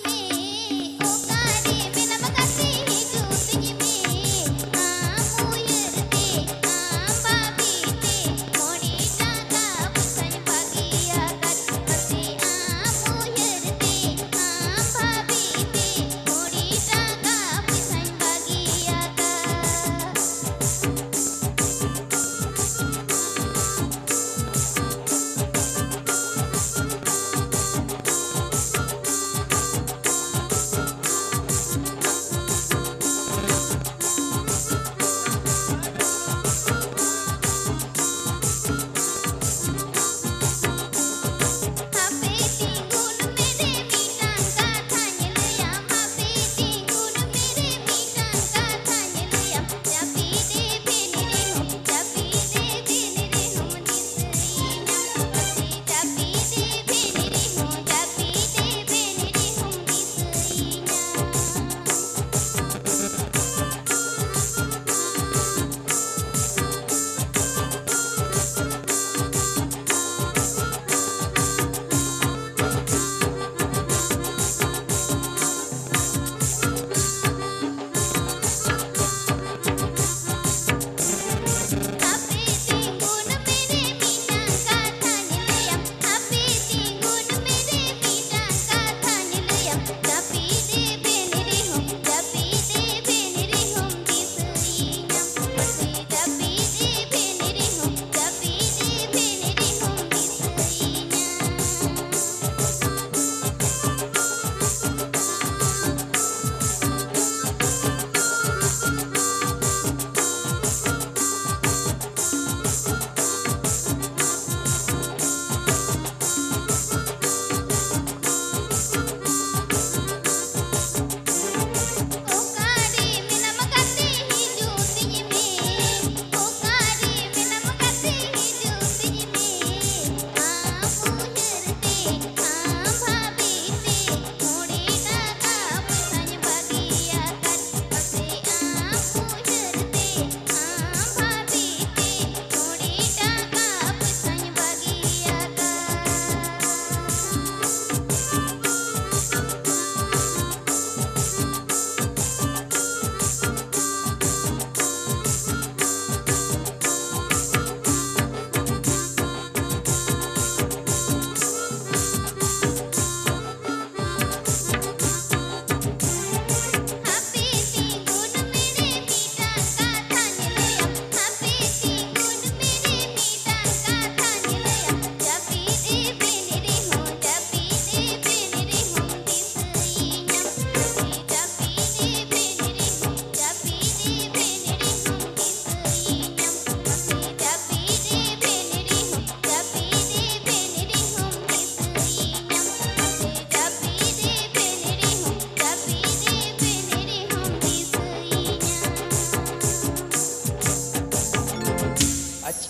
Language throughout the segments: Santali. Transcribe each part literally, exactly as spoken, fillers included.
ᱢᱮ, ᱚᱠᱟᱨᱮ ᱢᱮᱱᱟᱢ ᱜᱟᱛᱮ, ᱦᱤᱡᱩᱜ ᱛᱤᱧ ᱢᱮ᱾ ᱟᱢ ᱩᱭᱦᱟᱹᱨ ᱛᱮ, ᱟᱢ ᱵᱷᱟᱹᱵᱤ ᱛᱮ, ᱢᱚᱬᱮ ᱴᱟᱠᱟ ᱯᱚᱭᱥᱟᱧ ᱵᱟᱹᱜᱤ ᱟᱠᱟᱫ᱾ ᱢᱟᱥᱮ ᱟᱢ ᱩᱭᱦᱟᱹᱨ ᱛᱮ, ᱟᱢ ᱵᱷᱟᱹᱵᱤ ᱛᱮ, ᱢᱚᱬᱮ ᱴᱟᱠᱟ ᱯᱚᱭᱥᱟᱧ ᱵᱟᱹᱜᱤ ᱟᱠᱟᱫ᱾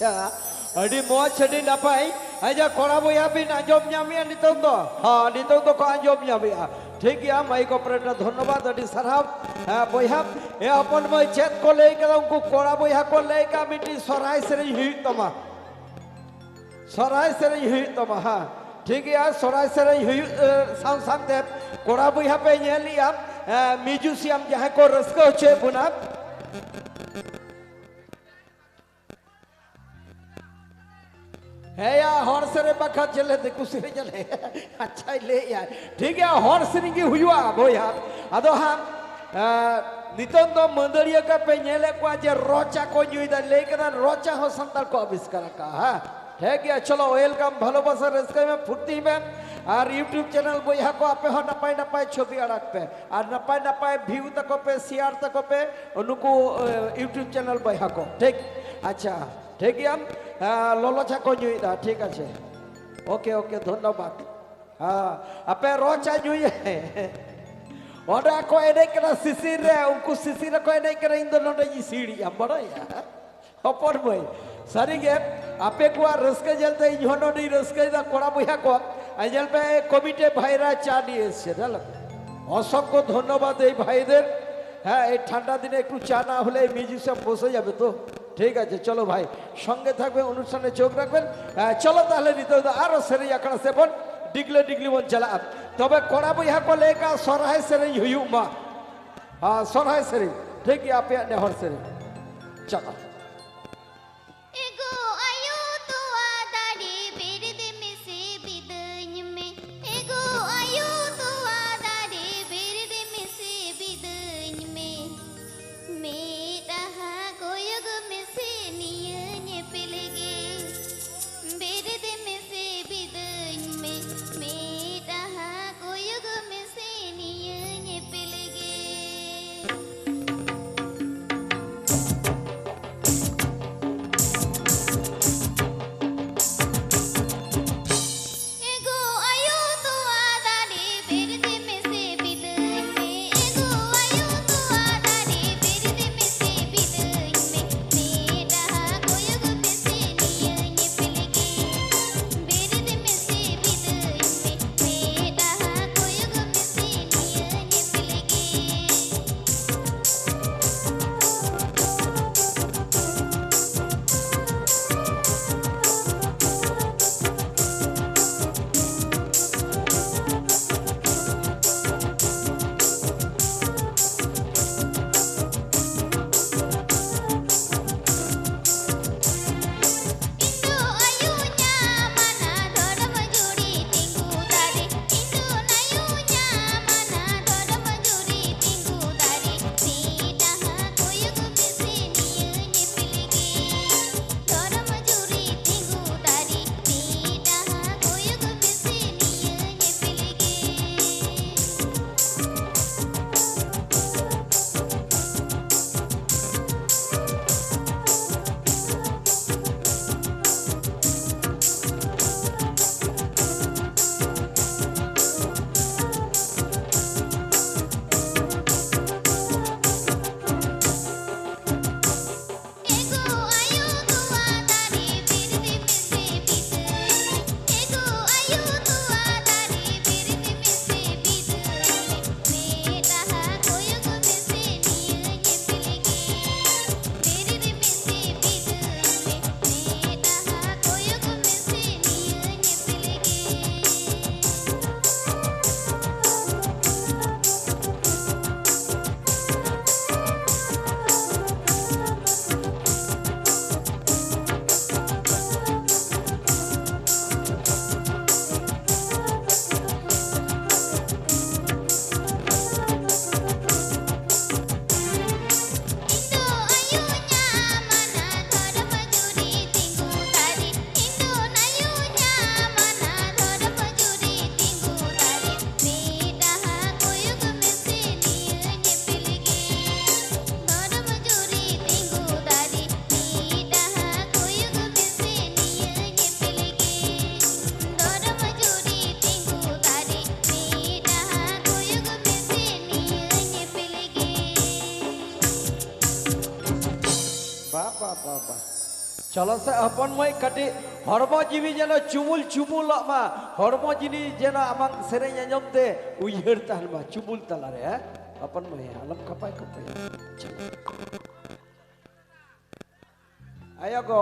ᱟᱹᱰᱤ ᱢᱚᱡᱽ, ᱟᱹᱰᱤ ᱱᱟᱯᱟᱭ᱾ ᱟᱪᱪᱷᱟ, ᱠᱚᱲᱟ ᱵᱚᱭᱦᱟ ᱵᱤᱱ ᱟᱸᱡᱚᱢ ᱧᱟᱢᱮᱜᱼᱟ ᱱᱤᱛᱚᱝ ᱫᱚ? ᱦᱚᱸ, ᱱᱤᱛᱚᱝ ᱫᱚᱠᱚ ᱟᱸᱡᱚᱢ ᱧᱟᱢᱮᱜᱼᱟ᱾ ᱴᱷᱤᱠ ᱜᱮᱭᱟ, ᱢᱟᱭᱤᱠ ᱚᱯᱟᱨᱮᱴᱚᱨ, ᱫᱷᱚᱱᱱᱚᱵᱟᱫ, ᱟᱹᱰᱤ ᱥᱟᱨᱦᱟᱣ᱾ ᱦᱮᱸ, ᱵᱚᱭᱦᱟ, ᱮ ᱦᱚᱯᱚᱱ ᱢᱟᱹᱭ, ᱪᱮᱫ ᱠᱚ ᱞᱟᱹᱭ ᱠᱟᱫᱟ? ᱩᱱᱠᱩ ᱠᱚᱲᱟ ᱵᱚᱭᱦᱟ ᱠᱚ ᱞᱟᱹᱭ ᱠᱟᱜᱼᱟ, ᱢᱤᱫᱴᱤᱡ ᱥᱚᱨᱦᱟᱭ ᱥᱮᱨᱮᱧ ᱦᱩᱭᱩᱜ ᱛᱟᱢᱟ᱾ ᱥᱚᱨᱦᱟᱭ ᱥᱮᱨᱮᱧ ᱦᱩᱭᱩᱜ ᱛᱟᱢᱟ, ᱦᱮᱸ᱾ ᱴᱷᱤᱠ ᱜᱮᱭᱟ, ᱥᱚᱨᱦᱟᱭ ᱥᱮᱨᱮᱧ ᱦᱩᱭᱩᱜ, ᱮ, ᱥᱟᱶ ᱥᱟᱶᱛᱮ ᱠᱚᱲᱟ ᱵᱚᱭᱦᱟ ᱯᱮ ᱧᱮᱞᱮᱜᱼᱟ, ᱮ, ᱢᱤᱭᱩᱡᱤᱥᱤᱭᱟᱢ ᱡᱟᱦᱟᱸᱭ ᱠᱚ ᱨᱟᱹᱥᱠᱟᱹ ᱦᱚᱪᱚᱭᱮᱫ ᱵᱚᱱᱟ᱾ ᱦᱮᱸᱭᱟ, ᱦᱚᱲ ᱥᱮᱨᱮᱧ ᱵᱟᱠᱷᱟᱱ ᱪᱮᱫ ᱞᱮ ᱫᱤᱠᱩ ᱥᱮᱨᱮᱧ ᱟᱞᱮ? ᱟᱪᱪᱷᱟᱭ ᱞᱟᱹᱭᱮᱜᱼᱟ᱾ ᱴᱷᱤᱠ ᱜᱮᱭᱟ, ᱦᱚᱲ ᱥᱮᱨᱮᱧ ᱜᱮ ᱦᱩᱭᱩᱜᱼᱟ ᱵᱚᱭᱦᱟ᱾ ᱟᱫᱚ ᱦᱟᱸᱜ, ᱮᱸ, ᱱᱤᱛᱚᱝ ᱫᱚ ᱢᱟᱹᱫᱟᱹᱲᱤᱭᱟᱹ ᱠᱚ ᱯᱮ ᱧᱮᱞᱮᱫ ᱠᱚᱣᱟ ᱡᱮ ᱨᱚ ᱪᱟ ᱠᱚ ᱧᱩᱭᱮᱫᱟ᱾ ᱞᱟᱹᱭ ᱠᱟᱫᱟ ᱨᱚ ᱪᱟ ᱦᱚᱸ ᱥᱟᱱᱛᱟᱲ ᱠᱚ ᱟᱵᱤᱥᱠᱟᱨ ᱟᱠᱟᱫᱼᱟ, ᱦᱮᱸ? ᱴᱷᱤᱠ ᱜᱮᱭᱟ, ᱪᱚᱞᱚ, ᱳᱭᱮᱞᱠᱟᱢ, ᱵᱷᱟᱞᱚᱵᱟᱥᱟ, ᱨᱟᱹᱥᱠᱟᱹᱭ ᱢᱮ, ᱯᱷᱩᱨᱛᱤᱭ ᱢᱮ᱾ ᱟᱨ YouTube ᱪᱮᱱᱮᱞ ᱵᱚᱭᱦᱟ ᱠᱚ, ᱟᱯᱮ ᱦᱚᱸ ᱱᱟᱯᱟᱭ ᱱᱟᱯᱟᱭ ᱪᱷᱚᱵᱤ ᱟᱲᱟᱜ ᱯᱮ᱾ ᱟᱨ ᱱᱟᱯᱟᱭ ᱱᱟᱯᱟᱭ ᱵᱷᱤᱭᱩ ᱛᱟᱠᱚ ᱯᱮ, ᱥᱮᱭᱟᱨ ᱛᱟᱠᱚ ᱯᱮ, ᱱᱩᱠᱩ, ᱮ, YouTube ᱪᱮᱱᱮᱞ ᱵᱚᱭᱦᱟ ᱠᱚ᱾ ᱴᱷᱤᱠ? ᱟᱪᱪᱷᱟ, ᱴᱷᱤᱠ ᱜᱮᱭᱟ᱾ ᱮ, ᱞᱚᱞᱚ ᱪᱟ ᱠᱚ ᱧᱩᱭᱮᱫᱟ, ᱴᱷᱤᱠ ᱟᱪᱷᱮ᱾ ᱳᱠᱮ, ᱳᱠᱮ, ᱫᱷᱚᱱᱱᱚᱵᱟᱫ᱾ ᱦᱮᱸ, ᱟᱯᱮ ᱨᱚ ᱪᱟ ᱧᱩᱭᱮ᱾ ᱚᱸᱰᱮ ᱠᱚ ᱮᱱᱮᱡ ᱠᱟᱱᱟ ᱥᱤᱥᱤᱨ ᱨᱮ, ᱩᱱᱠᱩ ᱥᱤᱥᱤᱨ ᱨᱮᱠᱚ ᱮᱱᱮᱡ ᱠᱟᱱᱟ, ᱤᱧ ᱫᱚ ᱱᱚᱰᱮᱧ ᱤᱥᱤᱲᱤᱡᱼᱟ, ᱵᱟᱲᱟᱭᱟ᱾ ᱦᱚᱯᱚᱱ ᱢᱟᱹᱭ, ᱥᱟᱹᱨᱤᱜᱮ ᱟᱯᱮ ᱠᱚᱣᱟᱜ ᱨᱟᱹᱥᱠᱟᱹ ᱧᱮᱞᱛᱮ ᱤᱧ ᱦᱚᱸ ᱱᱚᱰᱮᱧ ᱨᱟᱹᱥᱠᱟᱹᱭᱮᱫᱟ᱾ ᱠᱚᱲᱟ ᱵᱚᱭᱦᱟ ᱠᱚ, ᱟᱨ ᱧᱮᱞ ᱯᱮ, ᱠᱚᱢᱤᱴᱤ ᱵᱷᱟᱭᱨᱟ ᱪᱟ নিয়ে এসছে, জানো? অসংখ্য ধন্যবাদ এই ভাইদের। হ্যাঁ, এই ঠান্ডা দিনে একটু চা না হলে এই মিউজিশিয়ান বসে যাবে তো। ঠিক আছে, চলো ভাই, সঙ্গে থাকবেন, অনুষ্ঠানে চোখ রাখবেন। হ্যাঁ, চলো তাহলে নিতে হতো আরো সেরেই আখড়া সেবন, ডিগলে ডিগলি বন চালা। তবে কড়া বইহা কো লেকা সরহাই সেরেই হুইউ মা। ᱦᱮᱸ, ᱥᱚᱨᱦᱟᱭ ᱥᱮᱨᱮᱧ᱾ ᱴᱷᱤᱠ ᱜᱮᱭᱟ, ᱟᱯᱮᱭᱟᱜ ᱱᱮᱦᱚᱨ ᱥᱮᱨᱮᱧ᱾ ᱪᱟᱞᱟᱜ᱾ ᱮᱜᱳ ᱟᱭᱳ ᱛᱚᱣᱟ ᱫᱟᱨᱮ, ᱵᱮᱨᱮᱫ ᱢᱮᱥᱮ ᱵᱤᱫᱟᱹᱧ ᱢᱮ᱾ ᱮᱜᱳ ᱟᱭᱳ ᱛᱚᱣᱟ ᱫᱟᱨᱮ, ᱵᱮᱨᱮᱫ ᱢᱮᱥᱮ ᱵᱤᱫᱟᱹᱧ ᱢᱮ᱾ ᱢᱮᱫ ᱨᱟᱦᱟ ᱠᱚᱭᱚᱜ ᱢᱮᱥᱮ ᱱᱤᱭᱟᱹ ᱧᱮᱯᱮᱞ ᱜᱮ᱾ ᱵᱮᱨᱮᱫ ᱢᱮᱥᱮ ᱵᱤᱫᱟᱹᱧ ᱢᱮ᱾ ᱢᱮᱫ ᱨᱟᱦᱟ ᱠᱚᱭᱚᱜ ᱢᱮᱥᱮ ᱱᱤᱭᱟᱹ ᱧᱮᱯᱮᱞ ᱜᱮ᱾ ᱵᱟ, ᱵᱟ, ᱵᱟ, ᱵᱟ᱾ ᱪᱚᱞᱚ ᱥᱮ ᱦᱚᱯᱚᱱ ᱢᱟᱹᱭ, ᱠᱟᱹᱴᱤᱡ ᱦᱚᱲᱢᱚ ᱡᱤᱣᱤ ᱡᱮᱱᱚ ᱪᱩᱢᱩᱞ ᱪᱩᱢᱩᱞᱚᱜ ᱢᱟ, ᱦᱚᱲᱢᱚ ᱡᱤᱣᱤ ᱡᱮᱱᱚ ᱟᱢᱟᱝ ᱥᱮᱨᱮᱧ ᱟᱸᱡᱚᱢ ᱛᱮ ᱩᱭᱦᱟᱹᱨ ᱛᱟᱦᱮᱱ ᱢᱟ ᱪᱩᱢᱩᱞ ᱛᱟᱞᱟᱨᱮ, ᱦᱮᱸ? ᱦᱚᱯᱚᱱ ᱢᱟᱹᱭ, ᱟᱞᱚᱢ ᱠᱷᱟᱯᱟᱭ ᱠᱷᱟᱯᱟᱭᱟ᱾ ᱪᱚᱞᱚ᱾ ᱟᱭᱳ ᱜᱚ,